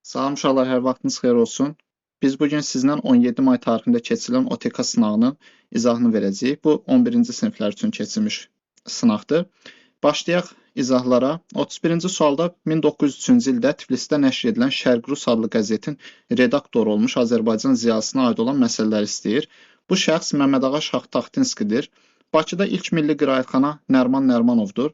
Salam uşaqlar, hər vaxtınız xeyir olsun. Biz bu gün sizlə 17 may tarixində keçirilən OTK sınağının izahını verəcəyik. Bu 11-ci siniflər üçün keçirilmiş sınaqdır. Başlayaq izahlara. 31-ci sualda 1903-cü ildə Tiflisdə nəşr edilən Şərq Rus adlı qəzetin redaktoru olmuş Azərbaycan ziyalısına aid olan məsələləri istəyir. Bu şəxs Məmmədağa Şahtaxtinskidir. Bakıda ilk milli qiraətxana Nərman Nərmanovdur.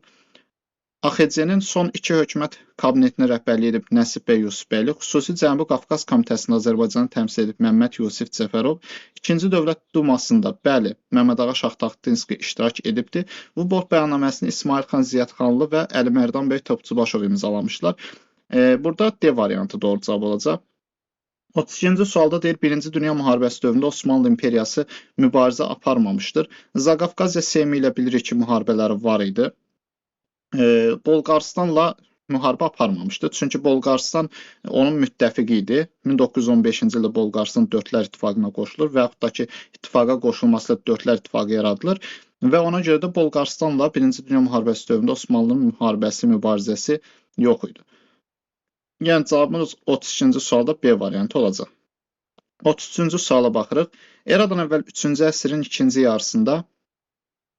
AXC-nin son iki hökumət kabinetinə rəhbərlik edib Nəsib bəy Yusifbəyli, xüsusi Cənubi Qafqaz Komitəsində Azərbaycanı təmsil edib Məmməd Yusif Cəfərov, İkinci Dövlət Dumasında, bəli, Məmmədağa Şahtaxtinski iştirak edibdi. Bu bord bəyannaməsini İsmayıl xan Ziyadxanlı və Əli Mərdan bəy Topçubaşov imzalamışlar. Burada D variantı doğru cavab olacaq. 32-ci sualda deyir, Birinci Dünya Müharibəsi dövründə Osmanlı İmperiyası mübarizə aparmamışdır. Zaqafqaziya Seymi ilə bilirik ki, müharibələri var idi. Bolqarıstanla müharibə aparmamışdı. Çünki Bolqarıstan onun müttəfiqi idi. 1915-ci ildə Bolqarıstan Dördlər İttifaqına qoşulur və yaxud da ki, ittifaqa qoşulması ilə Dördlər İttifaqı yaradılır və ona görə də Bolqarıstanla Birinci Dünya Müharibəsi dövründə Osmanlının müharibəsi, mübarizəsi yox idi. Yəni cavabımız 32-ci sualda B variantı olacaq. 33-cü suala baxırıq. Eradan əvvəl 3-cü əsrin ikinci yarısında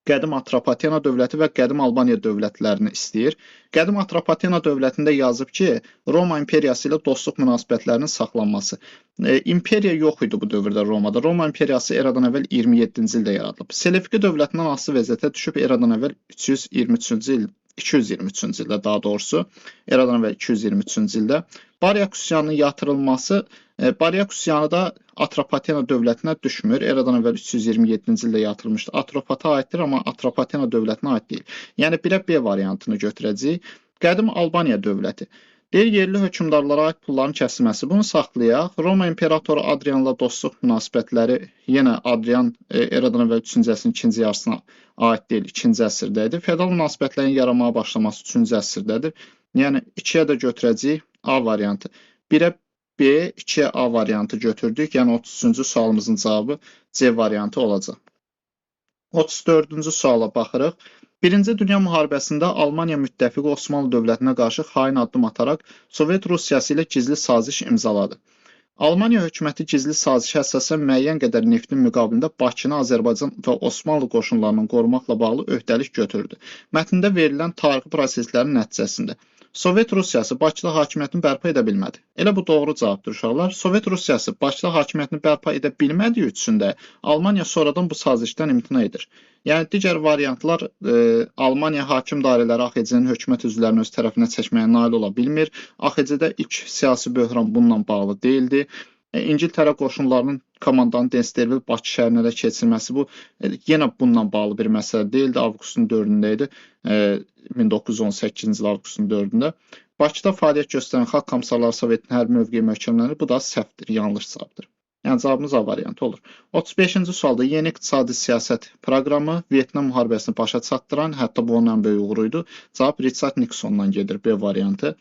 Qədim Atropatena dövləti və Qədim Albaniya dövlətlərini istəyir. Qədim Atropatena dövlətində yazıb ki, Roma imperiyası ilə dostluq münasibətlərinin saxlanması. İmperiya yox idi bu dövrdə Romada. Roma imperiyası eradan əvvəl 27-ci ildə yaradılıb. Selevki dövlətindən asılı vəziyyətə düşüb eradan əvvəl 323-cü il 223-cü ildə daha doğrusu, eradan əvvəl 223-cü ildə Baryak üsyanının yatırılması, Baryak üsyanı da Atropatena dövlətinə düşmür. Eradan əvvəl 327-ci ildə yatırılmışdı. Atropata aiddir, amma Atropatena dövlətinə aid deyil. Yəni 1-ə B variantını götürəcəyik. Qədim Albaniya dövləti. Deyir, yerli hökmdarlara aid pulların kəsilməsi. Bunu saxlayaq. Roma imperatoru Adrianla dostluq münasibətləri yenə Adrian eradan əvvəl 3-cü əsrin ikinci yarısına aid deyil, 2-ci əsrdə idi. Feodal münasibətlərin yaranmağa başlaması 3-cü əsrdədir. Yəni 2-yə də götürəcəyik A variantı. 1-ə B, 2-yə A variantı götürdük. Yəni 33-cü sualımızın cavabı C variantı olacaq. 34-cü suala baxırıq. Birinci Dünya Müharibəsində Almaniya müttəfiqi Osmanlı dövlətinə qarşı xain addım ataraq Sovet Rusiyası ilə gizli saziş imzaladı. Almaniya hökuməti gizli sazişə əsasən müəyyən qədər neftin müqabilində Bakını Azərbaycan və Osmanlı qoşunlarından qorumaqla bağlı öhdəlik götürdü. Mətndə verilən tarixi proseslərin nəticəsində Sovet Rusiyası Bakıda hakimiyyətini bərpa edə bilmədi. Elə bu doğru cavabdır uşaqlar. Sovet Rusiyası Bakıda hakimiyyətini bərpa edə bilmədiyi üçün də Almaniya sonradan bu sazişdən imtina edir. Yəni digər variantlar Almaniya hakim dairələri AXC-nin hökumət üzvlərini öz tərəfinə çəkməyə nail ola bilmir. AXC-də ilk siyasi böhran bununla bağlı deyildi. İngiltərə qoşunlarının komandanı Densterville Bakı şəhərinə ələ keçirməsi bu yenə bununla bağlı bir məsələ deyildi. Avqustun 4-ündə idi. 1918-ci il avqustun 4-ündə. Bakıda fəaliyyət göstərən Xalq Komissarları Sovetinin hərbi mövqeyi möhkəmlənir. Bu da səhvdir, yanlış cavabdır. Yəni cavabımız A variantı olur. 35-ci sualda yeni iqtisadi siyasət proqramı Vyetnam müharibəsini başa çatdıran, hətta bu onun ən böyük uğuru idi. Cavab Richard Nixondan gedir, B variantı.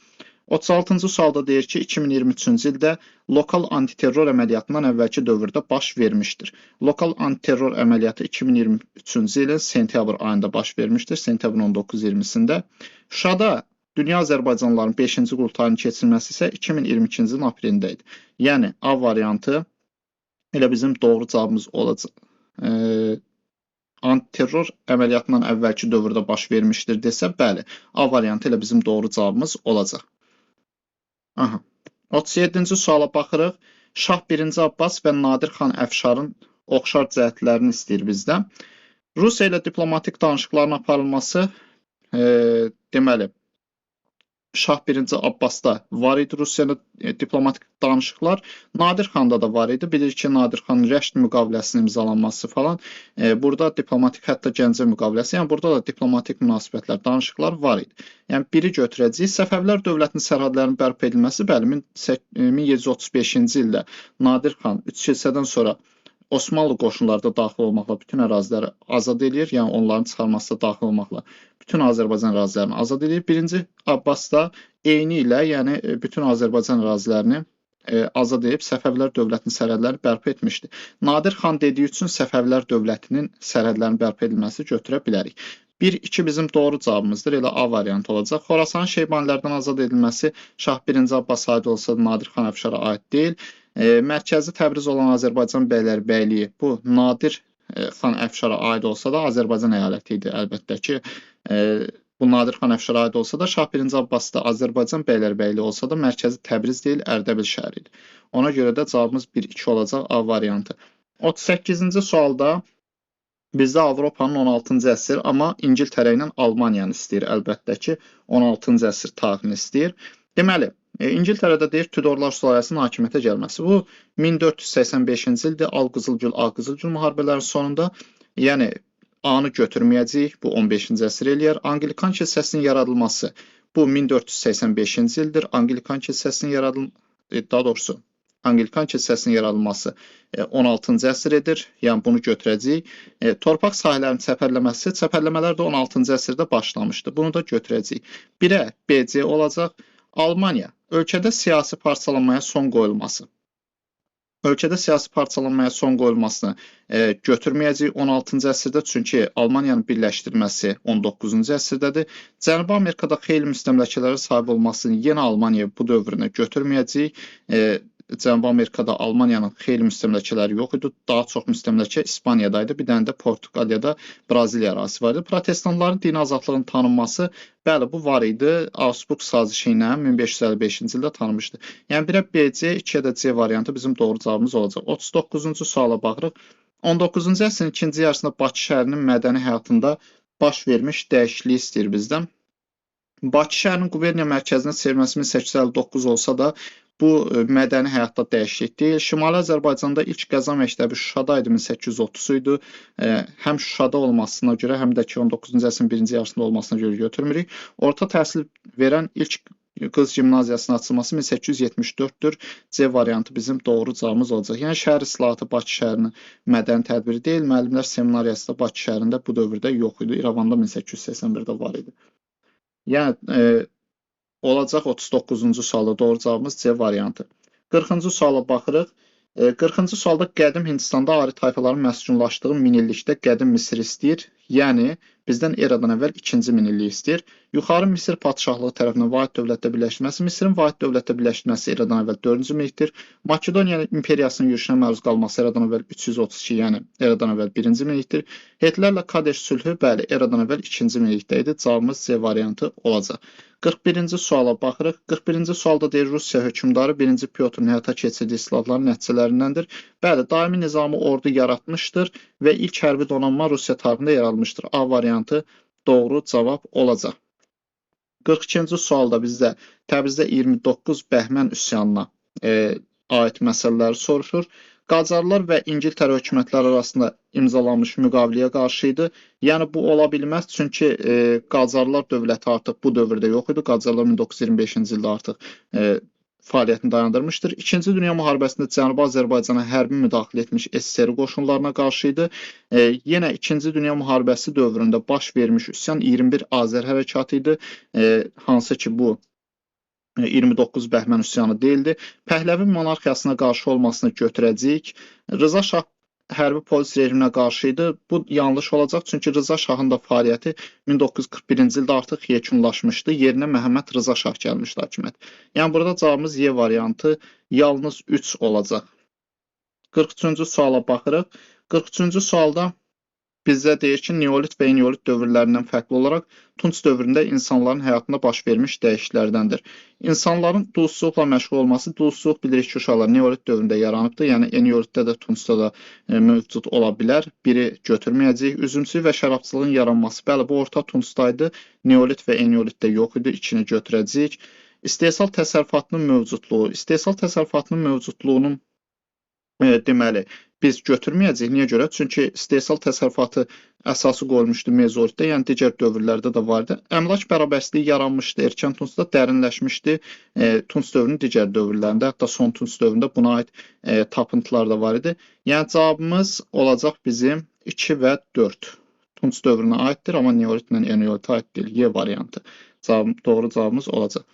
36-cı sualda deyir ki, 2023-cü ildə lokal antiterror əməliyyatından əvvəlki dövrdə baş vermişdir. Lokal antiterror əməliyyatı 2023-cü ilin sentyabr ayında baş vermişdir, sentyabrın 19-20-sində. Şuşada Dünya Azərbaycanlıların 5-ci qurultayının keçirilməsi isə 2022-ci ilin aprelində idi. Yəni A variantı elə bizim doğru cavabımız olacaq. Antiterror əməliyyatından əvvəlki dövrdə baş vermişdir desə, bəli, A variantı elə bizim doğru cavabımız olacaq. Aha. 37-ci suala baxırıq. Şah 1-ci Abbas və Nadir xan Əfşarın oxşar cəhətlərini istəyir bizdən. Rusiya ilə diplomatik danışıqların aparılması, deməli, Şah 1-ci Abbasda var idi Rusiya ilə diplomatik danışıqlar. Nadir xanda da var idi. Bilir ki, Nadir xanın Rəşd müqaviləsinin imzalanması falan. Burada diplomatik, hətta Gəncə müqaviləsi, yəni burada da diplomatik münasibətlər, danışıqlar var idi. Yəni biri götürəcəyik. Səfəvilər dövlətinin sərhədlərinin bərpa edilməsi, bəli, 1735-ci ildə Nadir xan 3 kilsədən sonra Osmanlı qoşunları da daxil olmaqla bütün əraziləri azad eləyir. Yəni onların çıxarması da daxil olmaqla bütün Azərbaycan ərazilərini azad eləyir. Birinci Abbas da eyni ilə, yəni bütün Azərbaycan ərazilərini azad edib Səfəvilər dövlətinin sərhədlərini bərpa etmişdi. Nadir xan dediyi üçün Səfəvilər dövlətinin sərhədlərinin bərpa edilməsi götürə bilərik. 1, 2 bizim doğru cavabımızdır. Elə A variantı olacaq. Xorasanın Şeybanilərdən azad edilməsi Şah 1-ci Abbasa aid olsa da Nadir xan Əfşara aid deyil. Mərkəzi Təbriz olan Azərbaycan bəylərbəyliyi bu Nadir xan Əfşara aid olsa da Azərbaycan əyaləti idi əlbəttə ki. Bu Nadir xan Əfşara aid olsa da Şah 1-ci Abbas da Azərbaycan bəylərbəyliyi olsa da mərkəzi Təbriz deyil, Ərdəbil şəhəri idi. Ona görə də cavabımız 1-2 olacaq A variantı. 38-ci sualda bizdə Avropanın 16-cı əsr, amma İngiltərə ilə Almaniyanı istəyir əlbəttə ki, 16-cı əsr tarixini istəyir. Deməli, İngiltərədə deyir Tudorlar sülaləsinin hakimiyyətə gəlməsi. Bu 1485-ci ildir. Al Qızılgül, Ağ Qızılgül müharibələrinin sonunda. Yəni A-nı götürməyəcəyik. Bu 15-ci əsr eləyər. Anglikan kilsəsinin yaradılması bu 1485-ci ildir. Anglikan kilsəsinin yaradılması, daha doğrusu Anglikan kilsəsinin yaradılması 16-cı əsr edir. Yəni bunu götürəcəyik. Torpaq sahələrinin çəpərləməsi, çəpərləmələr də 16-cı əsrdə başlamışdı. Bunu da götürəcəyik. 1-ə BC olacaq. Almaniya ölkədə siyasi parçalanmaya son qoyulması. Ölkədə siyasi parçalanmaya son qoyulmasını götürməyəcəyik 16-cı əsrdə, çünki Almaniyanın birləşdirilməsi 19-cu əsrdədir. Cənubi Amerikada xeyli müstəmləkələrə sahib olmasını yenə Almaniya bu dövrünə götürməyəcəyik. Cənubi Amerikada Almaniyanın xeyli müstəmləkələri yox idi. Daha çox müstəmləkə İspaniyada idi. Bir dənə də Portuqaliyada Braziliya ərazisi var idi. Protestanların dini azadlığının tanınması, bəli, bu var idi. Augsburg sazişi ilə 1555-ci ildə tanınmışdı. Yəni 1-ə BC, 2-yə də C variantı bizim doğru cavabımız olacaq. 39-cu suala baxırıq. 19-cu əsrin ikinci yarısında Bakı şəhərinin mədəni həyatında baş vermiş dəyişikliyi istəyir bizdən. Bakı şəhərinin quberniya mərkəzinə çevrilməsi 1859 olsa da, bu mədəni həyatda dəyişiklik deyil. Şimali Azərbaycanda ilk qəza məktəbi Şuşada idi, 1830 idi. Həm Şuşada olmasına görə, həm də ki 19-cu əsrin birinci yarısında olmasına görə götürmürük. Orta təhsil verən ilk qız gimnaziyasının açılması 1874-dür. C variantı bizim doğru cavabımız olacaq. Yəni şəhər islahatı Bakı şəhərinin mədəni tədbiri deyil. Müəllimlər seminariyası da Bakı şəhərində bu dövrdə yox idi. İrəvanda 1881-də var idi. Yəni olacaq 39-cu sualda doğru cavabımız C variantı. 40-cı suala baxırıq. 40-cı sualda qədim Hindistanda ari tayfaların məskunlaşdığı minillikdə qədim Misir istəyir. Yəni bizdən eradan əvvəl 2-ci minillik istəyir. Yuxarı Misir padşahlığı tərəfindən vahid dövlətdə birləşdirilməsi, Misirin vahid dövlətdə birləşdirilməsi eradan əvvəl 4-cü minillikdir. Makedoniya imperiyasının yürüşünə məruz qalması eradan əvvəl 332, yəni eradan əvvəl 1-ci minillikdir. Hetlərlə Kadeş sülhü, bəli, eradan əvvəl 2-ci minillikdə idi. Cavabımız C variantı olacaq. 41-ci suala baxırıq. 41-ci sualda deyir Rusiya hökmdarı 1-ci Pyotrun həyata keçirdiyi islahatların nəticələrindəndir. Bəli, daimi nizami ordu yaratmışdır və ilk hərbi donanma Rusiya tarixində yaradılmışdır. A variantı doğru cavab olacaq. 42-ci sualda bizdə Təbrizdə 29 Bəhmən üsyanına aid məsələləri soruşur. Qacarlar və İngiltərə hökumətləri arasında imzalanmış müqaviləyə qarşı idi. Yəni bu ola bilməz, çünki Qacarlar dövləti artıq bu dövrdə yox idi. Qacarlar 1925-ci ildə artıq fəaliyyətini dayandırmışdır. İkinci Dünya müharibəsində Cənubi Azərbaycana hərbi müdaxilə etmiş SSR qoşunlarına qarşı idi. Yenə İkinci Dünya müharibəsi dövründə baş vermiş üsyan 21 Azər hərəkatı idi. Hansı ki bu 29 Bəhmən üsyanı deyildi. Pəhləvi monarxiyasına qarşı olmasını götürəcəyik. Rıza Şah hərbi polis rejiminə qarşı idi. Bu yanlış olacaq, çünki Rıza Şahın da fəaliyyəti 1941-ci ildə artıq yekunlaşmışdı. Yerinə Məhəmməd Rıza Şah gəlmişdi hakimiyyət. Yəni burada cavabımız Y variantı yalnız 3 olacaq. 43-cü suala baxırıq. 43-cü sualda bizə deyir ki, neolit və eneolit dövrlərindən fərqli olaraq Tunc dövründə insanların həyatında baş vermiş dəyişikliklərdəndir. İnsanların duluzçuluqla məşğul olması, duluzçuluq bilirik ki, uşaqlar neolit dövründə yaranıbdır. Yəni eneolitdə də Tuncda da mövcud ola bilər. Biri götürməyəcəyik. Üzümçülük və şərabçılığın yaranması, bəli, bu orta Tuncda idi. Neolit və eneolitdə yox idi. İkini götürəcəyik. İstehsal təsərrüfatının mövcudluğu, istehsal təsərrüfatının mövcudluğunun deməli, biz götürməyəcəyik. Niyə görə? Çünki istehsal təsərrüfatı əsası qoyulmuşdu mezolitdə, yəni digər dövrlərdə də var idi. Əmlak bərabərsizliyi yaranmışdı, erkən Tuncda dərinləşmişdi. Tunc dövrünün digər dövrlərində, hətta son Tunc dövründə buna aid tapıntılar da var idi. Yəni cavabımız olacaq bizim 2 və 4. Tunc dövrünə aiddir, amma neolitlə eneolitə aid deyil. Y variantı. Doğru cavabımız olacaq.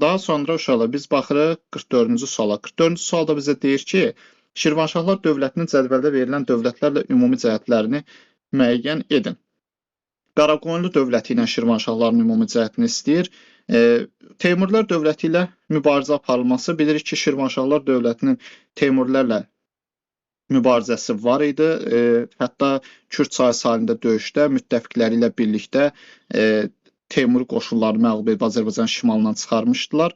Daha sonra uşaqlar biz baxırıq 44-cü suala. 44-cü sualda bizə deyir ki, Şirvanşahlar dövlətinin cədvəldə verilən dövlətlərlə ümumi cəhətlərini müəyyən edin. Qaraqoyunlu dövləti ilə Şirvanşahların ümumi cəhətini istəyir. Teymurilər dövləti ilə mübarizə aparılması, bilirik ki, Şirvanşahlar dövlətinin Teymurilərlə mübarizəsi var idi. Hətta Kür çayı sahilində döyüşdə müttəfiqləri ilə birlikdə Teymur qoşunlarını məğlub edib Azərbaycan şimalından çıxarmışdılar.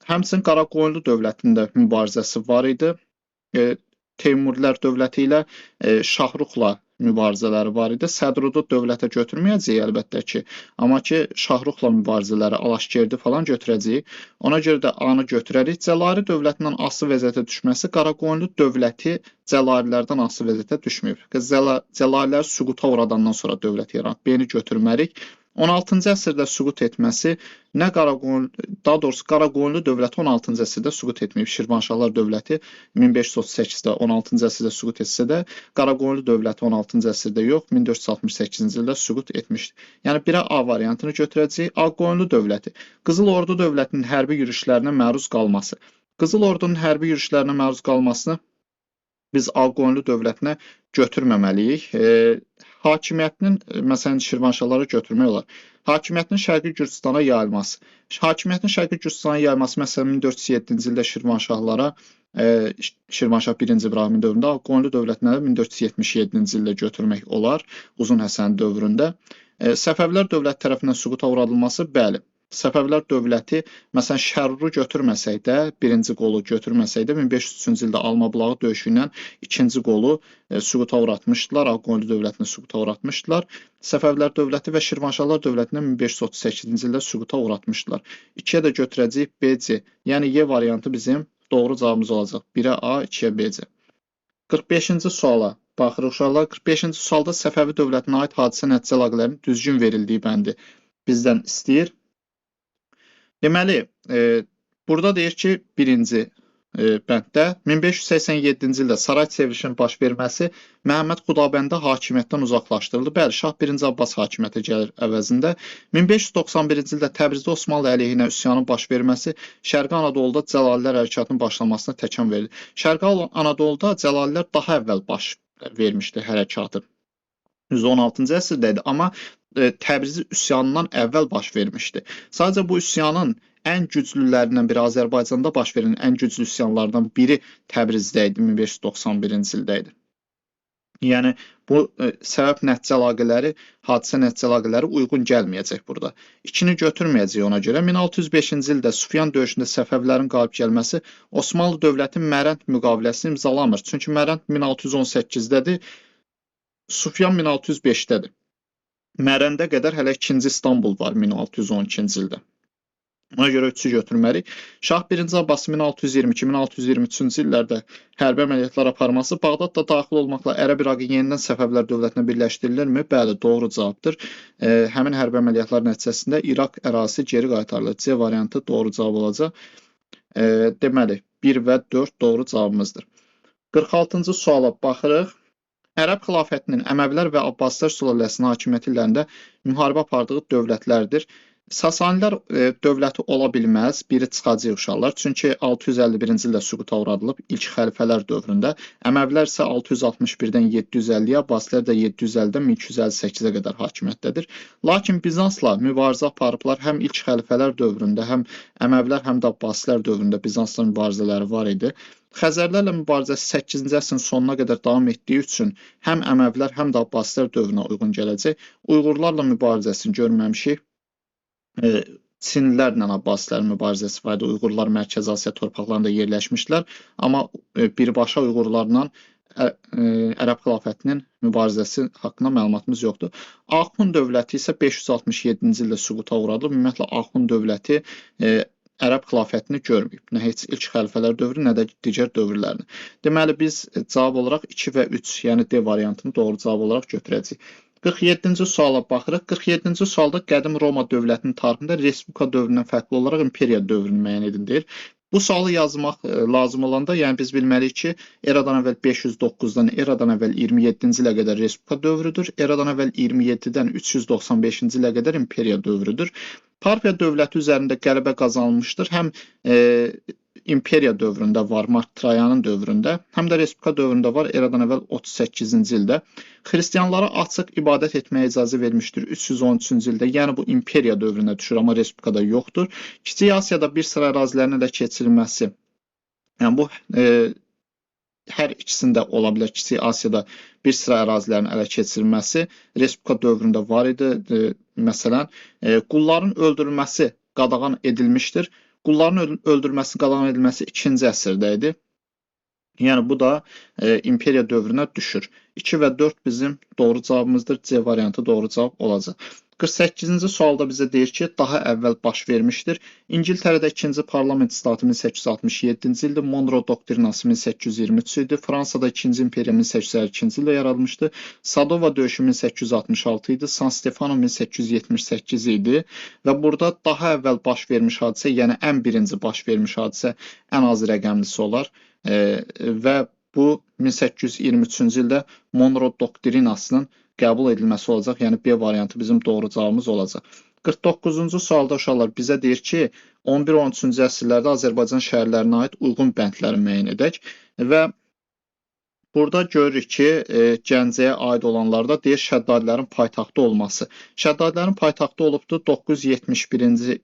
Həmçinin Qaraqoyunlu dövlətinin də mübarizəsi var idi. Teymurilər dövləti ilə Şahruxla mübarizələri var idi. Sədrudu dövlətə götürməyəcəyik əlbəttə ki, amma ki Şahruxla mübarizələri, Alaşgerdi falan götürəcəyik. Ona görə də A-nı götürərik. Cəlari dövlətindən asılı vəziyyətə düşməsi, Qaraqoyunlu dövləti Cəlarilərdən asılı vəziyyətə düşməyib. Cəlalilər süquta uğradandan sonra dövlət yaranıb. B-ni götürmərik. 16-cı əsrdə süqut etməsi, nə Qaraqoyunlu, daha doğrusu Qaraqoyunlu dövləti 16-cı əsrdə süqut etməyib. Şirvanşahlar dövləti 1538-də 16-cı əsrdə süqut etsə də, Qaraqoyunlu dövləti 16-cı əsrdə yox, 1468-ci ildə süqut etmişdi. Yəni 1-ə A variantını götürəcəyik. Ağqoyunlu dövləti Qızıl Ordu dövlətinin hərbi yürüşlərinə məruz qalması. Qızıl Ordunun hərbi yürüşlərinə məruz qalmasını biz Ağqoyunlu dövlətinə götürməməliyik. Hakimiyyətinin, məsələn, Şirvanşahlara götürmək olar. Hakimiyyətinin Şərqi Gürcüstana yayılması. Hakimiyyətin Şərqi Gürcüstana yayılması, məsələn, 1407-ci ildə Şirvanşahlara, Şirvanşah 1-ci İbrahimin dövründə, Ağqoyunlu dövlətinə də 1477-ci ildə götürmək olar, Uzun Həsən dövründə. Səfəvilər dövləti tərəfindən süquta uğradılması, bəli. Səfəvilər dövləti, məsələn, Şəruru götürməsək də, birinci qolu götürməsək də, 1503-cü ildə Almabulağı döyüşü ilə ikinci qolu süquta uğratmışdılar, Ağqoyunlu dövlətini süquta uğratmışdılar. Səfəvilər dövləti və Şirvanşahlar dövlətini 1538-ci ildə süquta uğratmışdılar. 2-yə də götürəcəyik BC, yəni Y variantı bizim doğru cavabımız olacaq. 1-ə A, 2-yə BC. 45-ci suala baxırıq uşaqlar. 45-ci sualda Səfəvi dövlətinə aid hadisə nəticə əlaqələrinin düzgün verildiyi bəndi bizdən istəyir. Deməli, burada deyir ki, birinci bənddə 1587-ci ildə saray çevrilişinin baş verməsi Məhəmməd Xudabəndə hakimiyyətdən uzaqlaşdırıldı. Bəli, Şah 1-ci Abbas hakimiyyətə gəlir əvəzində. 1591-ci ildə Təbrizdə Osmanlı əleyhinə üsyanın baş verməsi Şərqi Anadoluda Cəlalilər hərəkatının başlamasına təkan verildi. Şərqi Anadoluda Cəlalilər daha əvvəl baş vermişdi hərəkatı. 16-cı əsrdə idi, amma Təbriz üsyanından əvvəl baş vermişdi. Sadəcə bu üsyanın ən güclülərindən biri, Azərbaycanda baş verən ən güclü üsyanlardan biri Təbrizdə idi, 1591-ci ildə idi. Yəni bu səbəb nəticə əlaqələri, hadisə nəticə əlaqələri uyğun gəlməyəcək burada. 2-ni götürməyəcək ona görə. 1605-ci ildə Sufyan döyüşündə Səfəvilərin qalib gəlməsi Osmanlı dövləti Mərənd müqaviləsini imzalamır. Çünki Mərənd 1618-dədir, Sufyan 1605-dədir. Mərəndə qədər hələ 2-ci İstanbul var 1612-ci ildə. Ona görə 3-ü götürməliyik. Şah 1-ci Abbas 1622-1623-cü illərdə hərbi əməliyyatlar aparması Bağdad da daxil olmaqla Ərəb İraqı yenidən Səfəvilər dövlətinə birləşdirilirmi? Bəli, doğru cavabdır. Həmin hərbi əməliyyatlar nəticəsində İraq ərazisi geri qaytarılır. C variantı doğru cavab olacaq. Deməli, 1 və 4 doğru cavabımızdır. 46-cı suala baxırıq. Ərəb xilafətinin Əməvilər və Abbasilər sülaləsinin hakimiyyəti illərində müharibə apardığı dövlətlərdir. Sasanilər dövləti ola bilməz, biri çıxacaq uşaqlar. Çünki 651-ci ildə süquta uğradılıb ilk xəlifələr dövründə. Əməvilər isə 661-dən 750-yə, Abbasilər də 750-dən 1258-ə qədər hakimiyyətdədir. Lakin Bizansla mübarizə aparıblar həm ilk xəlifələr dövründə, həm Əməvilər, həm də Abbasilər dövründə Bizansla mübarizələri var idi. Xəzərlərlə mübarizəsi 8-ci əsrin sonuna qədər davam etdiyi üçün həm Əməvilər, həm də Abbasilər dövrünə uyğun gələcək. Uyğurlarla mübarizəsini görməmişik. Çinlilərlə Abbasilərin mübarizəsi var idi. Uyğurlar Mərkəzi Asiya torpaqlarında yerləşmişdilər. Amma birbaşa Uyğurlarla Ərəb xilafətinin mübarizəsi haqqında məlumatımız yoxdur. Axund dövləti isə 567-ci ildə süquta uğradılıb. Ümumiyyətlə Axund dövləti Ərəb xilafətini görməyib. Nə heç ilk xəlifələr dövrü, nə də digər dövrlərini. Deməli, biz cavab olaraq 2 və 3, yəni D variantını doğru cavab olaraq götürəcəyik. 47-ci suala baxırıq. 47-ci sualda qədim Roma dövlətinin tarixində Respublika dövründən fərqli olaraq imperiya dövrünü müəyyən edin deyir. Bu sualı yazmaq lazım olanda, yəni biz bilməliyik ki, eradan əvvəl 509-dan eradan əvvəl 27-ci ilə qədər Respublika dövrüdür. Eradan əvvəl 27-dən 395-ci ilə qədər imperiya dövrüdür. Parfiya dövləti üzərində qələbə qazanılmışdır. Həm imperiya dövründə var, Mark Trayanın dövründə, həm də Respublika dövründə var, eradan əvvəl 38-ci ildə. Xristianlara açıq ibadət etməyə icazə vermişdir 313-cü ildə. Yəni bu imperiya dövrünə düşür, amma Respublikada yoxdur. Kiçik Asiyada bir sıra ərazilərin ələ keçirilməsi. Yəni bu hər ikisində ola bilər. Kiçik Asiyada bir sıra ərazilərin ələ keçirilməsi Respublika dövründə var idi. Məsələn, qulların öldürülməsi qadağan edilmişdir. Qulların öldürülməsi, qadağan edilməsi 2-ci əsrdə idi. Yəni bu da imperiya dövrünə düşür. 2 və 4 bizim doğru cavabımızdır. C variantı doğru cavab olacaq. 48-ci sualda bizə deyir ki, daha əvvəl baş vermişdir. İngiltərədə 2-ci parlament islahatı 1867-ci ildə, Monroe doktrinası 1823 idi. Fransada 2-ci imperiya 1852-ci ildə yaradılmışdı. Sadova döyüşü 1866 idi. San Stefano 1878 idi. Və burada daha əvvəl baş vermiş hadisə, yəni ən birinci baş vermiş hadisə ən az rəqəmlisi olar. Və bu 1823-cü ildə Monroe doktrinasının qəbul edilməsi olacaq. Yəni B variantı bizim doğru cavabımız olacaq. 49-cu sualda uşaqlar bizə deyir ki, 11-13-cü əsrlərdə Azərbaycan şəhərlərinə aid uyğun bəndləri müəyyən edək və burada görürük ki, Gəncəyə aid olanlarda deyir Şəddadilərin paytaxtı olması. Şəddadilərin paytaxtı olubdur 971-ci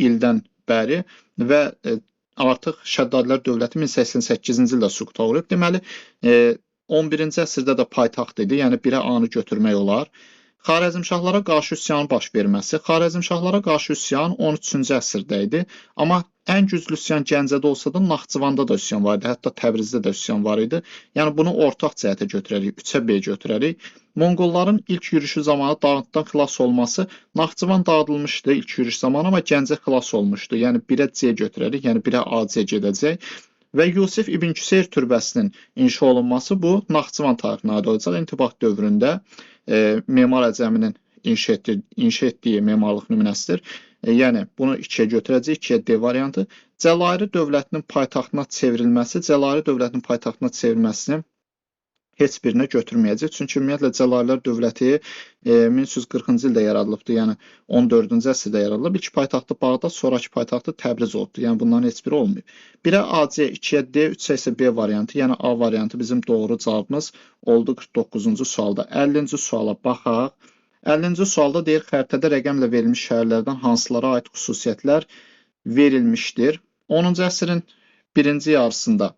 ildən bəri və artıq Şəddadilər dövləti 1088-ci ildə süquta uğrayıb. Deməli, 11-ci əsrdə də paytaxt idi, yəni 1-ə A-nı götürmək olar. Xarəzmşahlara qarşı üsyanın baş verməsi. Xarəzmşahlara qarşı üsyan 13-cü əsrdə idi. Amma ən güclü üsyan Gəncədə olsa da Naxçıvanda da üsyan var idi. Hətta Təbrizdə də üsyan var idi. Yəni bunu ortaq cəhətə götürərik, 3-ə B götürərik. Monqolların ilk yürüşü zamanı dağıntıdan xilas olması. Naxçıvan dağıdılmışdı ilk yürüş zamanı, amma Gəncə xilas olmuşdu. Yəni 1-ə C götürərik, yəni 1-ə AC gedəcək. Və Yusif İbn Küseyr türbəsinin inşa olunması bu Naxçıvan tarixinə aid olacaq. İntibah dövründə Memar Əcəminin inşa etdiyi memarlıq nümunəsidir. Yəni bunu 2-yə götürəcəyik, 2-yə D variantı. Cəlairi dövlətinin paytaxtına çevrilməsi, Cəlairi dövlətinin paytaxtına çevrilməsini heç birinə götürməyəcək. Çünki ümumiyyətlə Cəlairlər dövləti 1340-cı ildə yaradılıbdır. Yəni 14-cü əsrdə yaradılıb. İlk paytaxtı Bağdad, sonrakı paytaxtı Təbriz olubdur. Yəni bunların heç biri olmayıb. 1-ə AC, 2-yə D, 3-ə isə B variantı. Yəni A variantı bizim doğru cavabımız oldu 49-cu sualda. 50-ci suala baxaq. 50-ci sualda deyir, xəritədə rəqəmlə verilmiş şəhərlərdən hansılara aid xüsusiyyətlər verilmişdir? 10-cu əsrin birinci yarısında,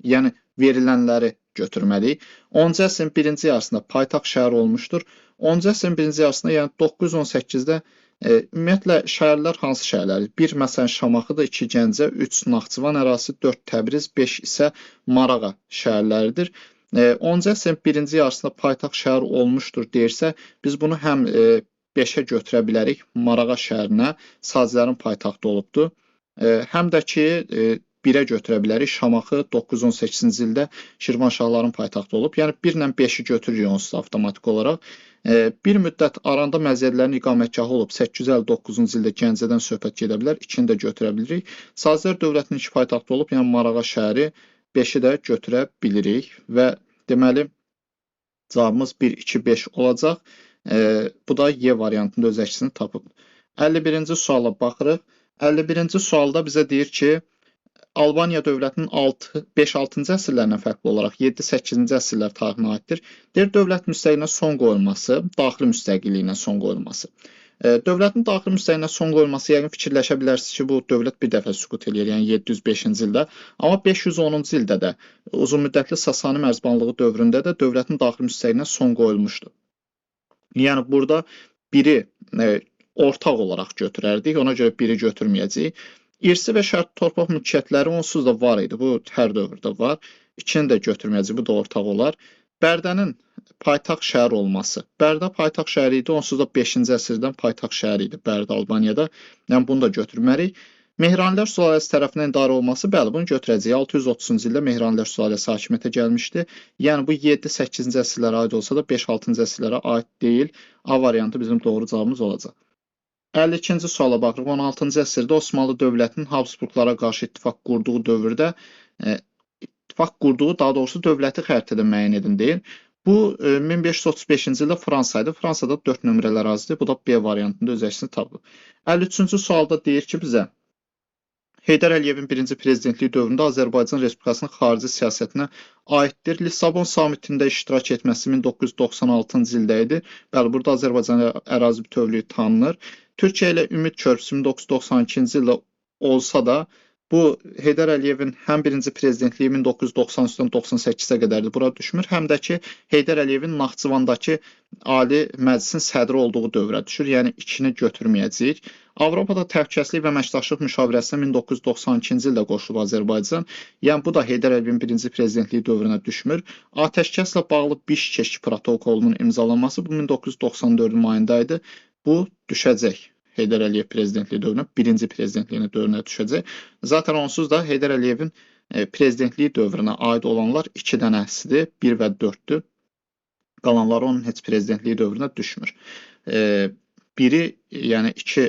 yəni verilənləri götürməliyik. 10-cu əsrin birinci yarısında paytaxt şəhər olmuşdur. 10-cu əsrin birinci yarısında, yəni 918-də ümumiyyətlə şəhərlər hansı şəhərlərdir? 1 məsələn Şamaxıdır, 2 Gəncə, 3 Naxçıvan ərazisi, 4 Təbriz, 5 isə Marağa şəhərləridir. 10-cu əsrin birinci yarısında paytaxt şəhər olmuşdur deyirsə, biz bunu həm 5-ə götürə bilərik, Marağa şəhərinə, Sacilərin paytaxtı olubdur. Həm də ki, 1-ə götürə bilərik. Şamaxı 918-ci ildə Şirvanşahların paytaxtı olub. Yəni 1 ilə 5-i götürürük onsuz da avtomatik olaraq. Bir müddət Aranda məziyyətlərin iqamətgahı olub. 859-cu ildə Gəncədən söhbət gedə bilər. 2-ni də götürə bilirik. Sazilər dövlətinin iki paytaxtı olub. Yəni Marağa şəhəri 5-i də götürə bilirik və deməli cavabımız 1, 2, 5 olacaq. Bu da Y variantında öz əksini tapıb. 51-ci suala baxırıq. 51-ci sualda bizə deyir ki, Albaniya dövlətinin 5-6-cı əsrlərdən fərqli olaraq 7-8-ci əsrlər tarixinə aiddir. Deyir, dövlət müstəqilliyinə son qoyulması, daxili müstəqilliyinə son qoyulması. Dövlətin daxili müstəqilliyinə son qoyulması, yəqin fikirləşə bilərsiniz ki, bu dövlət bir dəfə süqut eləyir, yəni 705-ci ildə. Amma 510-cu ildə də uzunmüddətli Sasani mərzbanlığı dövründə də dövlətin daxili müstəqilliyinə son qoyulmuşdu. Yəni burada biri ortaq olaraq götürərdik, ona görə biri götürməyəcəyik. İrsi və şərti torpaq mülkiyyətləri onsuz da var idi. Bu hər dövrdə var. İkini də götürməyəcək. Bu da ortaq olar. Bərdənin paytaxt şəhər olması. Bərdə paytaxt şəhəri idi. Onsuz da 5-ci əsrdən paytaxt şəhəri idi Bərdə Albaniyada. Yəni bunu da götürməliyik. Mehranilər sülaləsi tərəfindən idarə olunması, bəli, bunu götürəcəyik. 630-cu ildə Mehranilər sülaləsi hakimiyyətə gəlmişdi. Yəni bu 7-8-ci əsrlərə aid olsa da 5-6-cı əsrlərə aid deyil. A variantı bizim doğru cavabımız olacaq. 52-ci suala baxırıq. 16-cı əsrdə Osmanlı dövlətinin Habsburqlara qarşı ittifaq qurduğu dövrdə, ittifaq qurduğu, daha doğrusu dövləti xəritədə müəyyən edin deyir. Bu 1535-ci ildə Fransa idi. Fransada 4 nömrəli ərazidir. Bu da B variantında öz əksini tapıb. 53-cü sualda deyir ki bizə, Heydər Əliyevin birinci prezidentliyi dövründə Azərbaycan Respublikasının xarici siyasətinə aiddir. Lissabon samitində iştirak etməsi 1996-cı ildə idi. Bəli, burada Azərbaycan ərazi bütövlüyü tanınır. Türkiyə ilə Ümid Körpüsü 1992-ci ildə olsa da, bu Heydər Əliyevin həm birinci prezidentliyi 1993-dən 98-ə qədərdir, bura düşmür, həm də ki Heydər Əliyevin Naxçıvandakı Ali Məclisin sədri olduğu dövrə düşür. Yəni 2-ni götürməyəcəyik. Avropada Təhlükəsizlik və Əməkdaşlıq Müşavirəsinə 1992-ci ildə qoşulub Azərbaycan. Yəni bu da Heydər Əliyevin birinci prezidentliyi dövrünə düşmür. Atəşkəslə bağlı Bişkek protokolunun imzalanması bu 1994-ün mayında idi. Bu düşəcək. Heydər Əliyev prezidentliyi dövrünə, birinci prezidentliyinin dövrünə düşəcək. Zaten onsuz da Heydər Əliyevin prezidentliyi dövrünə aid olanlar 2 dənəsidir, 1 və 4-dür. Qalanları onun heç prezidentliyi dövrünə düşmür. Biri, yəni 2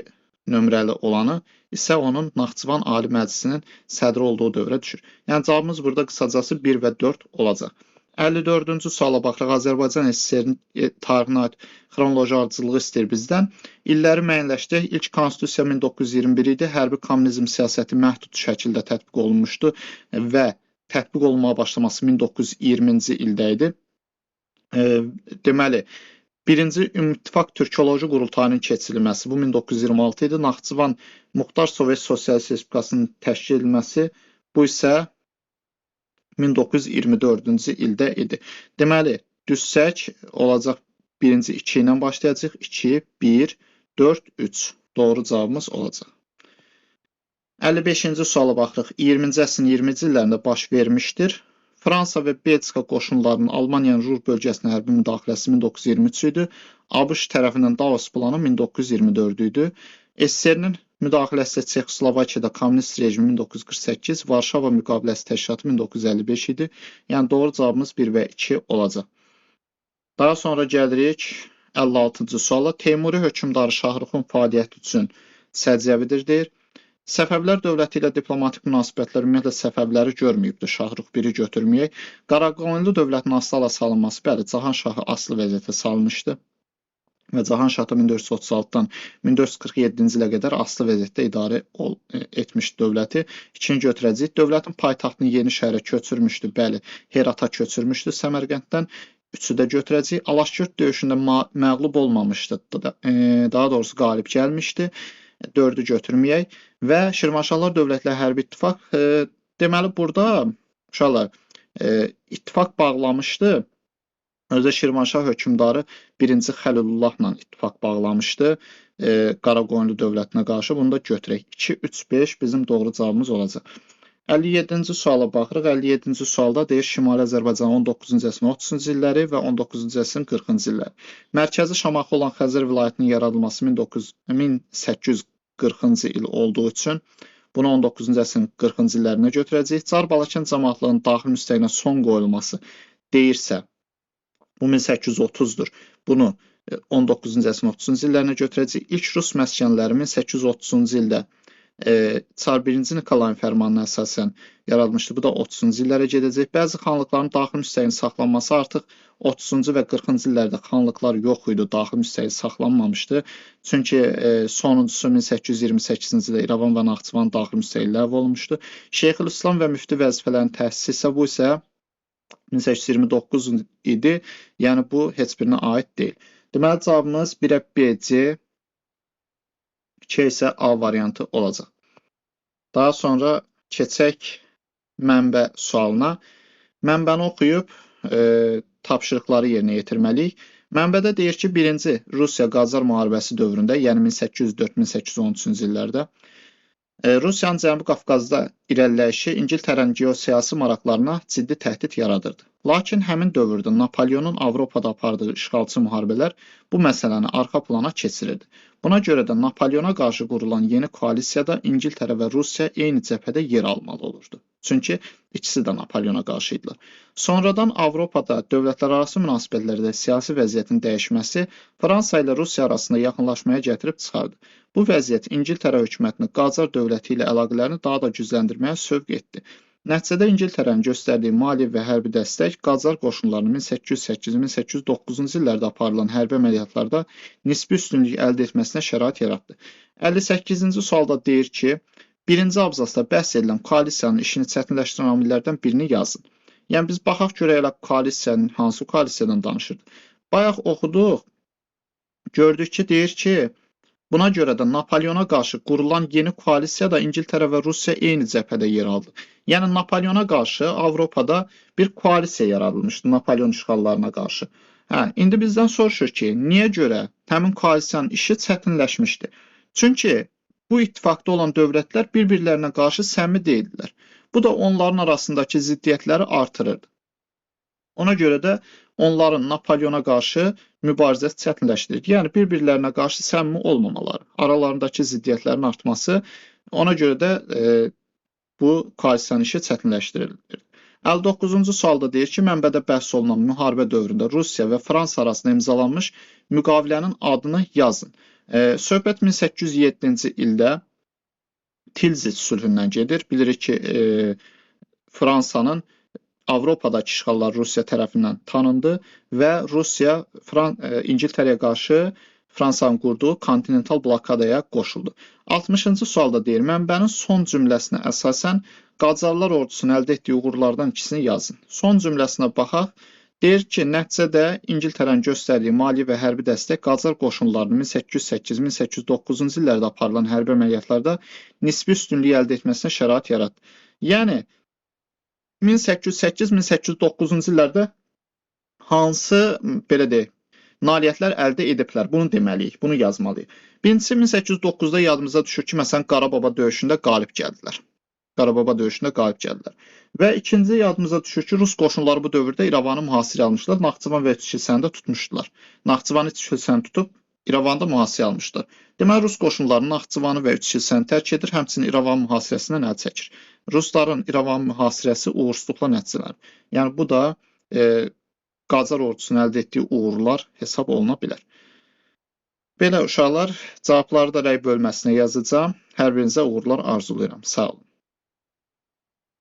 nömrəli olanı isə onun Naxçıvan Ali Məclisinin sədri olduğu dövrə düşür. Yəni cavabımız burada qısacası 1 və 4 olacaq. 54-cü suala baxırıq. Azərbaycan SSR-nin tarixinə aid xronoloji ardıcıllığı istəyir bizdən. İlləri müəyyənləşdirək. İlk konstitusiya 1921 idi. Hərbi kommunizm siyasəti məhdud şəkildə tətbiq olunmuşdu və tətbiq olunmağa başlaması 1920-ci ildə idi. Deməli, birinci Ümumİttifaq Türkoloji Qurultayının keçirilməsi bu 1926 idi. Naxçıvan Muxtar Sovet Sosialist Respublikasının təşkil edilməsi bu isə 1924-cü ildə idi. Deməli, düzsək olacaq birinci 2 ilə başlayacaq. 2, 1, 4, 3. Doğru cavabımız olacaq. 55-ci suala baxırıq. 20-ci əsrin 20-ci illərində baş vermişdir. Fransa və Belçika qoşunlarının Almaniyanın Ruhr bölgəsinə hərbi müdaxiləsi 1923 idi. ABŞ tərəfindən Davos planı 1924 idi. SSR-nin müdaxiləsi Çexoslovakiyada kommunist rejimi 1948, Varşava müqaviləsi təşkilatı 1955 idi. Yəni doğru cavabımız 1 və 2 olacaq. Daha sonra gəlirik 56-cı suala. Teymuri hökmdarı Şahruxun fəaliyyəti üçün səciyyəvidir deyir. Səfəvilər dövləti ilə diplomatik münasibətlər ümumiyyətlə Səfəvləri görməyibdir. Şahrux 1-i götürməyək. Qaraqoyunlu dövlətinin asılı salınması, bəli, Cahan Şahı asılı vəziyyətə salmışdı. Və Cahan Şah da 1436-dan 1447-ci ilə qədər asılı vəziyyətdə idarə etmişdi dövləti. İkinci götürəcəyik. Dövlətin paytaxtını yeni şəhərə köçürmüşdü. Bəli, Herata köçürmüşdü Səmərqənddən. 3-ü də götürəcəyik. Alaşkert döyüşündə məğlub olmamışdı. Daha doğrusu qalib gəlmişdi. 4-ü götürməyək. Və Şirvanşahlar Dövləti ilə hərbi ittifaq. Deməli, burada uşaqlar ittifaq bağlamışdı. Özdə Şirvanşah hökmdarı 1-ci Xəlilullahla ittifaq bağlamışdı Qaraqoyunlu dövlətinə qarşı. Bunu da götürək. 2, 3, 5 bizim doğru cavabımız olacaq. 57-ci suala baxırıq. 57-ci sualda deyir Şimali Azərbaycanın 19-cu əsrin 30-cu illəri və 19-cu əsrin 40-cı illəri. Mərkəzi Şamaxı olan Xəzər vilayətinin yaradılması 1840-cı il olduğu üçün bunu 19-cu əsrin 40-cı illərinə götürəcəyik. Çar Balakən camaatlığının daxili müstəqilliyinə son qoyulması deyirsə, bu 1830-dur. Bunu 19-cu əsrin 30-cu illərinə götürəcəyik. İlk rus məskənləri 1830-cu ildə Çar 1-ci Nikolayın fərmanına əsasən yaradılmışdı. Bu da 30-cu illərə gedəcək. Bəzi xanlıqların daxili müstəqilliyinin saxlanması artıq 30-cu və 40-cı illərdə xanlıqlar yox idi, daxili müstəqillik saxlanmamışdı. Çünki sonuncusu 1828-ci ildə İrəvan və Naxçıvan daxili müstəqilliyi ləğv olunmuşdu. Şeyxülislam və müftü vəzifələrinin təsisi isə bu isə 1829 idi. Yəni bu heç birinə aid deyil. Deməli cavabımız 1-ə B, C, 2 isə A variantı olacaq. Daha sonra keçək mənbə sualına. Mənbəni oxuyub tapşırıqları yerinə yetirməliyik. Mənbədə deyir ki, birinci Rusiya-Qacar müharibəsi dövründə, yəni 1804-1813-cü illərdə Rusiyanın Cənubi Qafqazda irəliləyişi İngiltərənin geosiyasi maraqlarına ciddi təhdid yaradırdı. Lakin həmin dövrdə Napoleonun Avropada apardığı işğalçı müharibələr bu məsələni arxa plana keçirirdi. Buna görə də Napoleona qarşı qurulan yeni koalisiyada İngiltərə və Rusiya eyni cəbhədə yer almalı olurdu. Çünki ikisi də Napoleona qarşı idilər. Sonradan Avropada dövlətlərarası münasibətlərdə siyasi vəziyyətin dəyişməsi Fransa ilə Rusiya arasında yaxınlaşmaya gətirib çıxardı. Bu vəziyyət İngiltərə hökumətini Qacar dövləti ilə əlaqələrini daha da gücləndirməyə sövq etdi. Nəticədə İngiltərənin göstərdiyi maliyyə və hərbi dəstək Qacar qoşunlarının 1808-1809-cu illərdə aparılan hərbi əməliyyatlarda nisbi üstünlük əldə etməsinə şərait yaratdı. 58-ci sualda deyir ki, birinci abzasda bəhs edilən koalisiyanın işini çətinləşdirən amillərdən birini yazın. Yəni biz baxaq görək elə koalisiyanın hansı koalisiyadan danışırdı. Bayaq oxuduq, gördük ki, deyir ki, buna görə də Napoleona qarşı qurulan yeni koalisiyada İngiltərə və Rusiya eyni cəbhədə yer aldı. Yəni Napoleona qarşı Avropada bir koalisiya yaradılmışdı Napoleon işğallarına qarşı. Hə, indi bizdən soruşur ki, niyə görə həmin koalisiyanın işi çətinləşmişdi? Çünki bu ittifaqda olan dövlətlər bir-birlərinə qarşı səmimi deyildilər. Bu da onların arasındakı ziddiyyətləri artırırdı. Ona görə də onların Napoleona qarşı mübarizəsi çətinləşdirir. Yəni bir-birlərinə qarşı səmimi olmamaları, aralarındakı ziddiyyətlərin artması, ona görə də bu koalisiyanın işi çətinləşdirilir. 59-cu sualda deyir ki, mənbədə bəhs olunan müharibə dövründə Rusiya və Fransa arasında imzalanmış müqavilənin adını yazın. Söhbət 1807-ci ildə Tilzit sülhündən gedir. Bilirik ki, Fransanın Avropadakı işğallar Rusiya tərəfindən tanındı və Rusiya İngiltərəyə qarşı Fransanın qurduğu kontinental blokadaya qoşuldu. 60-cı sualda deyir, mənbənin son cümləsinə əsasən Qacarlar ordusunun əldə etdiyi uğurlardan ikisini yazın. Son cümləsinə baxaq. Deyir ki, nəticədə İngiltərənin göstərdiyi maliyyə və hərbi dəstək Qacar qoşunlarının 1808-1809-cu illərdə aparılan hərbi əməliyyatlarda nisbi üstünlük əldə etməsinə şərait yaratdı. Yəni 1808-1809-cu illərdə hansı, belə deyək, nailiyyətlər əldə ediblər? Bunu deməliyik, bunu yazmalıyıq. Birincisi 1809-da yadımıza düşür ki, məsələn Qarababa döyüşündə qalib gəldilər. Qarababa döyüşündə qalib gəldilər. Və ikinci yadımıza düşür ki, Rus qoşunları bu dövrdə İrəvanı mühasirəyə almışlar. Naxçıvan və İç kilsəni də tutmuşdular. Naxçıvanı, İç kilsəni tutub İrəvanı da mühasirəyə almışdılar. Deməli, Rus qoşunları Naxçıvanı və İç kilsəni tərk edir, həmçinin İrəvan mühasirəsindən əl çəkir. Rusların İrəvan mühasirəsi uğursuzluqla nəticələnir. Yəni bu da Qacar ordusunun əldə etdiyi uğurlar hesab oluna bilər. Belə uşaqlar, cavabları da rəy bölməsinə yazacağam. Hər birinizə uğurlar arzulayıram. Sağ olun.